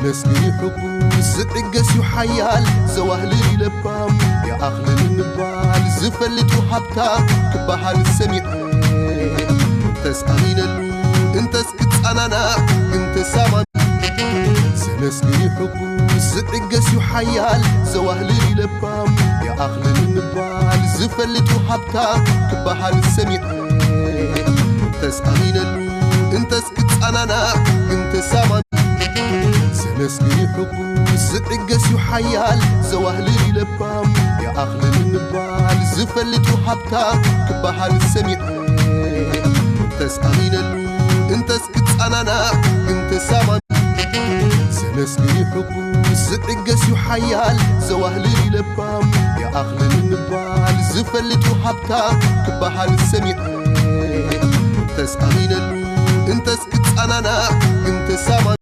መስግን እዩ ሕጉስ ዝዕገስ እዩ ሓያል ዘዋህልል እዩ ለባም ይኣኽልን ምባል ዝፈልጥ እዩ ሃብታ ክበሃል ሰሚዐ እንተስ ኣሚነሉ እንተስ ክጸናናዕ እንተሳማሚ ዘመስግን እዩ ሕጉስ ዝዕገስ እዩ ሓያል ዘዋህልል እዩ ለባም ይኣኽልን ምባል ዝፈልጥ እዩ ሃብታ ክበሃል ሰሚዐ እንተስ ኣሚነሉ እንተስ ክጸናናዕ እንተሳማሚ ዘመስግን እዩ ሕጉስ ዝዕገስ እዩ ሓያል ዘዋህልል እዩ ለባም ይኣኽልን ምባል ዝፈልጥ እዩ ሃብታ ክበሃል ሰሚዐ እንተስ ኣሚነሉ እንተስ ክጸናናዕ እንተሳማሚ ዘመስግን እዩ ሕጉስ ዝዕገስ እዩ ሓያል ዘዋህልል እዩ ለባም ይኣኽልን ምባል ዝፈልጥ እዩ ሃብታ ክበሃል ሰሚዐ እንተስ ኣሚነሉ እንተስ ክጸናናዕ እንተሳማሚ